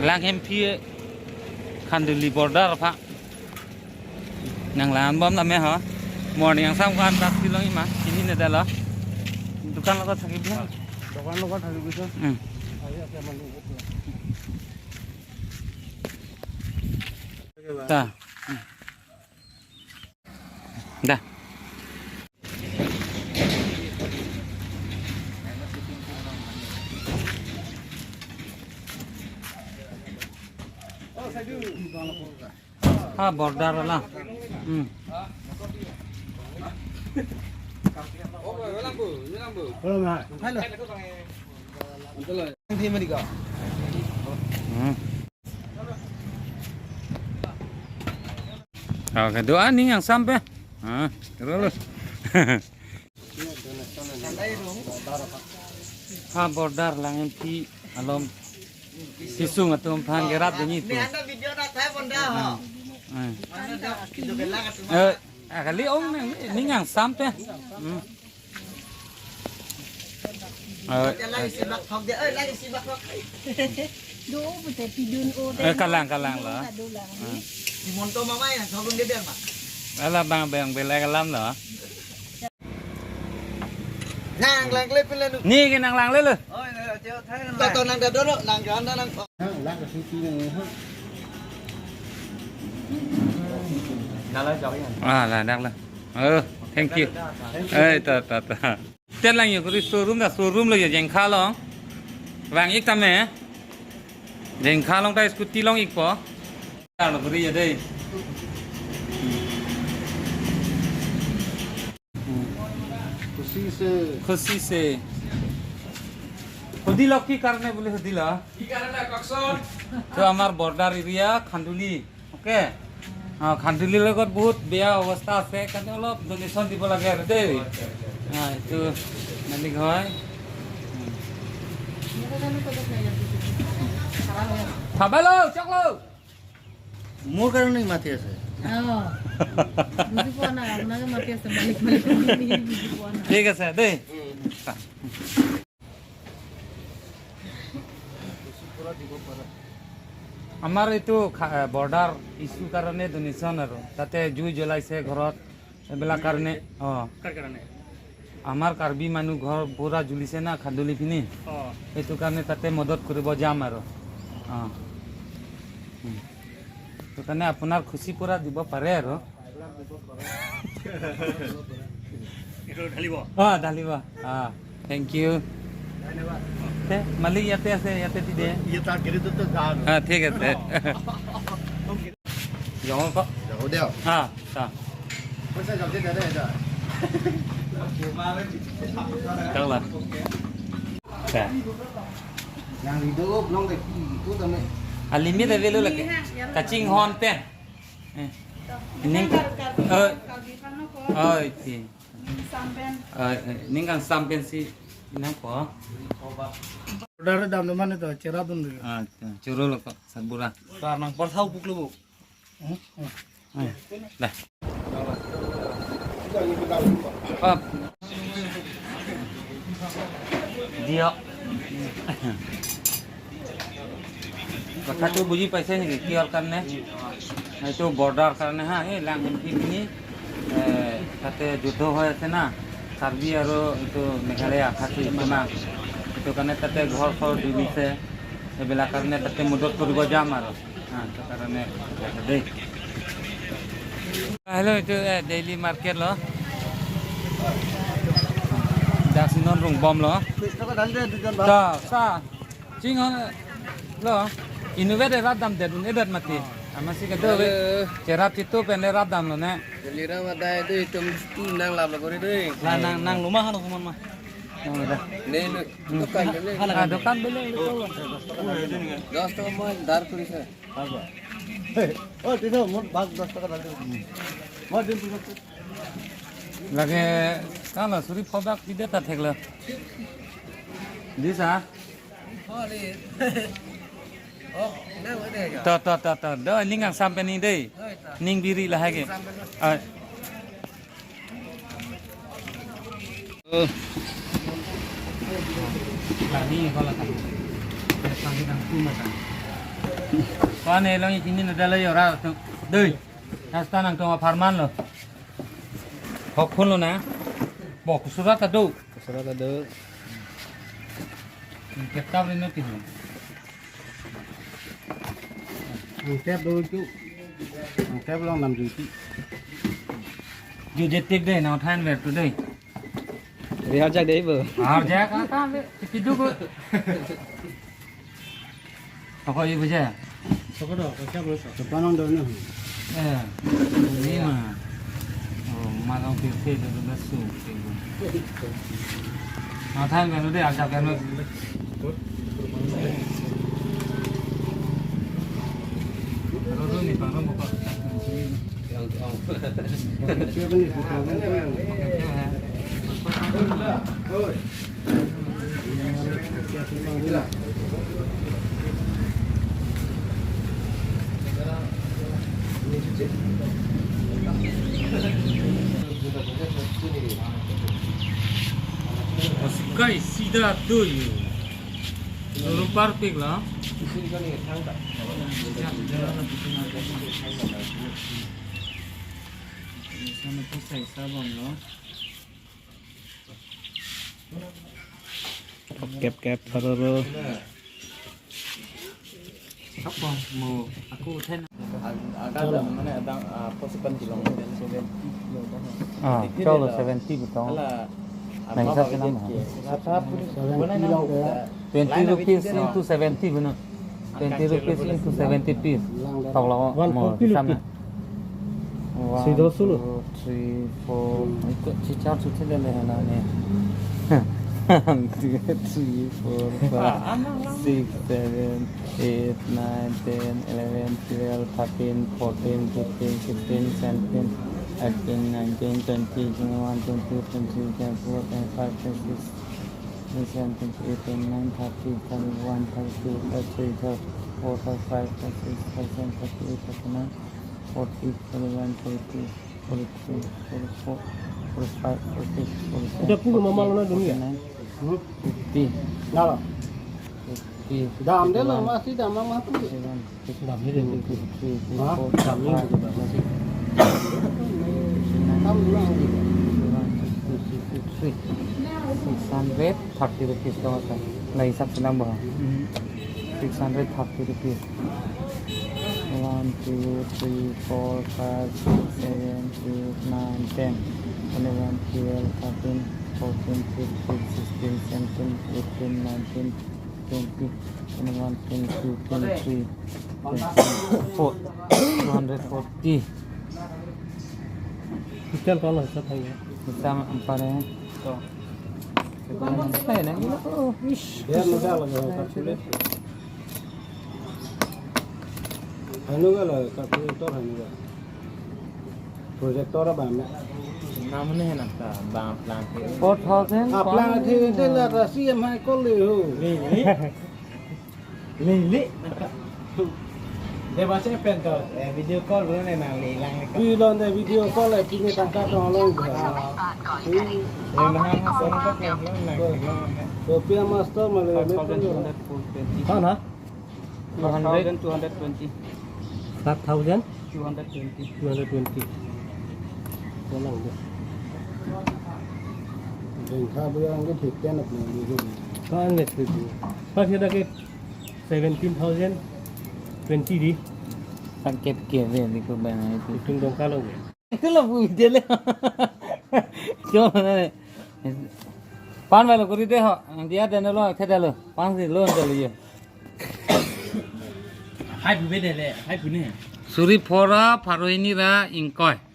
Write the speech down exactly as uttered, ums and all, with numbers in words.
Langhemphi Khanduli border aphan nanglangbom tame ho. Morning angsam ko-an taksi long ima. Ini ne dalo. Dukan lo ko thaki bilang. Dukan lo ko thaki bilang. Hmm. Ayo, ayo, mandi. Ta. Hmm. Da. Ha, border wala. Hmm. Hmm. Okay, doa ning angsam pen. Ah, terus. Ha, border Langhemphi along. Sisung atum aphan kerap dini tu. Anda video na thai bonda ho. Hmm. Anda da video ke lang atum. Eh, ah, kali ong ning, ning angsam pen. Hmm. Eh, Lagi sibak thok dia, eh, lagi sibak thok. Do pute pidun o. Eh, kalang, kalang lo. Kado lang. Hmm. Di monto mama ya, thok dia biar, Pak. Ala bang, bang, belai kalam lo. Nang lang le pila nu. Ni ke nanglang le lo. Oh, ya, ya, ya, ya. Tato nang da doro, nang ganda nang. Nang lang ke sisi nang. Nala jauh ya. Ah, ladak lo. Oh, thank you. Eh, ta, ta, ta. Tet lang yo kuri showroom da, showroom lo yo Jengkha along. Vang ik tame. Jengkha along ta scooty long ikpo. Alo kuri ya dei. খুশি সে। খুশি সে। সুধিল কি কাৰণে বুলি সুধিল? কি কাৰণে কওকচোন? তো আমাৰ border area খান্দুলি। Okay. অ, খান্দুলিৰ লগত বহুত বেয়া অৱস্থা আছে, কাৰণে অলপ donation দিব লাগে আৰু দেই। অ, এইটো মালিক হয়। খাবা লও, চক লও। মোৰ কাৰণে মাতি আছে। অ। বুজি পোৱা নাই, আপোনাকে মাতি আছে, মালিক, মালিক বুলি বুজি পোৱা নাই। ঠিক আছে দেই। আমাৰ এইটো খা-, border issue কাৰণে donation আৰু। তাতে জুই জ্বলাইছে ঘৰত, এইবিলাক কাৰণে। অ। কাৰ কাৰণে? আমাৰ কাৰ্বি মানুহ ঘৰ পুৰা জ্বলিছে না, খান্দুলি পিনে। অ। সেইটো কাৰণে তাতে মদত কৰিব যাম আৰু। অ। উম। সেইটো কাৰণে আপোনাৰ খুচি পুৰা দিব পাৰে আৰু। এইটো ঢালিব? অ, ঢালিব। অ, thank you। ধন্যবাদ। তে, মালিক ইয়াতে আছে, ইয়াতে দি দে। ইয়ে তাৰ গেৰেজতে যাম। অ, ঠিক আছে। Jong ko? Jong dia. Ha, ta. Pasa jam dia ada ada. Kang la. Ta. Yang video belum deh, itu tame. Alimit avelo lake. Kachinghon pen. Eh. Ning, eh, oh, iti. Eh, eh, ning kangsam pensi nangpo. Border dam do mane to, cherap dun do. Ah, choro lo ko, sabura. Tar nang por thau puklo bo. Hmm? Hmm. Eh, dah. Up. Dia. কথাটো বুজি পাইছে নেকি? কিহৰ কাৰণে? এইটো border কাৰণে হা, এই লাংহিমফি পিনি, এ, তাতে যুদ্ধ হৈ আছে না, কাৰ্বি আৰু এইটো মেঘালয়া খাচী সীমা, সেইটো কাৰণে তাতে ঘৰ চৰ জ্বলিছে, এইবিলাক কাৰণে তাতে মদত কৰিব যাম আৰু। হা, সেইটো কাৰণে দেই। Hello, এইটো, এ, daily market lo. Daksi non rung bom lo. বিশ টকা ঢালি দে দুজন ভাগ। চা, চা। Chinghon lo, inutvet rat damdedun edet mati. Amatsi kado. Hello. Cherap chitu pen rat damlo ne. Jaliram adai tu itum tu nang lap lo kori dei. La nang, nang luma hano kuman ma. Nang da. Nei lo, hmm, dukan bele. Ah, dukan bele lo. দশ টাকা মই ধাৰ কৰিছে। Oh, tisa, মোৰ bag দশ টাকা ঢালি দে। মই দিম পিছত। Lake, kala suri phobak pide ta theklo. Disa? To, to, to, to. Do, ning kangsam pen ning dei. Ning biri lahai ke. Ah. Oh. Lani ko la kan. Lani nangtum ma kan. Ko ne long ini na dala yo ra tu. Dei. Nasta nangtum apharman lo. Hok phun lo na. Bok surat ado. Surat ado. Kitab ri no ti. Angtep do chu. Angtep long nam juti. Ju jetik dei, nangthan ver tu dei. Ri harjak dei bo. Harjak ka ka be. Tidu ko. Toko i buja. Toko do, ko siap lo so. Depan on do no. Eh, ini mah. Oh, malam pilih itu sudah su. Nangthan ver tu dei, harjak ver. Sikai sida tu yu. Lulu parpik lo. Sana pusai sabon lo. Kep kep paroro. Apa mau aku ten? Ag-, agak ada mana ada, ah, pasukan bilang seventy. Ah, Seventy chalo lah. Seventy betul. Alah, Nah, apa isap apa senam dia ha. Ke? Rata pun seventy mana bilang nak? Twenty rupees into seventy benar. Twenty rupees into seventy piece. Tolong One mau forty di sana. Rupees. One, Sida sulo. Two, three, four. Ikut cicar cuci lele hana ni. One, two, three, four, five, six, seven, eight, nine, ten, eleven, twelve, thirteen, fourteen, fifteen, sixteen, seventeen, eighteen, nineteen, twenty, twenty-one, twenty-two, twenty-three, twenty-four, twenty-five, twenty-six, twenty-seven, twenty-eight, twenty-nine, thirty, thirty-one, thirty-two, thirty-three, thirty-four, thirty-five, thirty-six, thirty-seven, thirty-eight, thirty-nine, forty, forty-one, forty-two, forty-three, forty-four, forty-five, forty-six, forty-seven, Ida pulo mama lo na dunia. Forty-nine, fifty. Nalo. Fifty, Dam de lo, fifty-one, masih dam lang mati. Fifty-one, Dam ni dia. Fifty-three, Hah? Fifty-four, Dam ni fifty-five, dia, masih. Fifty-nine, Dam ni. Fifty-one, fifty-two, fifty-three. Six hundred thirty rupees dong ata. Lah, hisap senam bah. Six hundred thirty rupees. One, two, three, four, five, six, seven, eight, nine, ten, eleven, twelve, thirteen, fourteen, fifteen, sixteen, seventeen, eighteen, nineteen, twenty, twenty-one, twenty-two, twenty-three, twenty-four, two hundred forty. Total pala hisap hai ya. Hisap ampar ya. To. Saya na, oh, ish. Dia mudah lagi, Pak Sulit. Hanu ka la, calculator hanu ka. Projector ba me. Namne hai na ta, ba plan ke. Four thousand. Ah, plan the, the la rasi am hai kol le ho. Le, le. Le, le. Deba se pen to, eh, video call bro ne na le lang ne ka. Pi lon de video call e pine tangka tong lo. Eh, na ha, ha, so na ka plan lo na le lang ne. Sophia Master male me ko. Five thousand two hundred forty. Ha na? Two hundred? Five thousand two hundred twenty. Five thousand? Two hundred twenty. Two hundred twenty. Walang deh. Dengkha bu yang ke thik ten apni dulu. Kan nge thik. Pas kita ke seventeen thousand twenty di. Sakit ke be di ko bana itu. Hitung dong kalau ya. Itu lah bu dia le. Cuma mana ni? Pan balo kuri deh ho. Dia dan lo, kita lo. Pan si lo dan lo ye. Hai pu bede le, hai pu ne. Suri phora, pharo hini ra, ingkoi.